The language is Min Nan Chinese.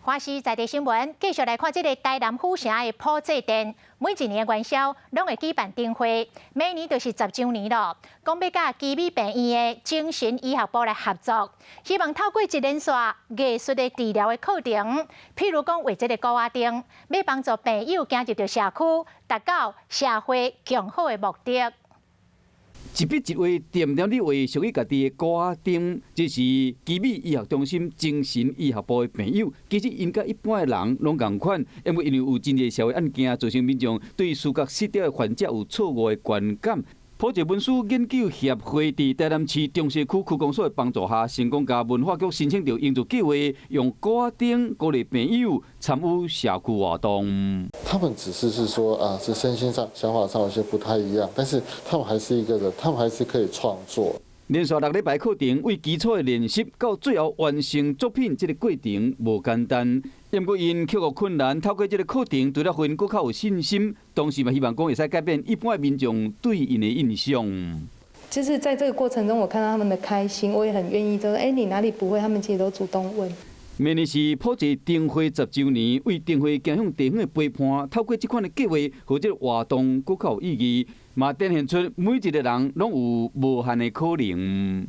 華視在地新聞繼續來看這个台南府城的普濟殿，每一年的元宵攏會舉辦燈會，明年就是10週年囉。講欲佮奇美病院的精神醫學部來合作，希望透過一連串藝術的治療的課程，譬如講畫這个鼓仔燈，欲幫助病友行入著社區，達到社會共好的目的。一筆一畫，恬恬咧畫屬於家己的鼓仔燈，這是奇美醫學中心精神醫學部的病友。其實𪜶佮一般的人攏仝款，因為有真濟社會案件，造成民眾對思覺失調的患者有錯誤的觀感。普濟文史研究協會佇台南市中西區區公所的幫助下，成功共文化局申請著永續計劃，用鼓仔燈鼓勵病友參與社區活動。他們只是說啊，是身心上、想法上有些不太一樣，但是他們還是一個人，他們還是可以創作。連續6禮拜課程，為基礎的練習到最後完成作品，這个過程無簡單。毋過𪜶克服困難，透過這个課程，除了予𪜶閣較有信心，同時嘛希望講會使改變一般的民眾對𪜶的印象。就是在這個過程中，我看到他們的開心，我也很願意。就說，哎，你哪裡不會？他們其實都主動問。明年是普濟燈會10週年，為燈會行向地方的陪伴，透過這款的計劃，予這个活動閣較有意義，嘛展現出每一個人攏有無限的可能。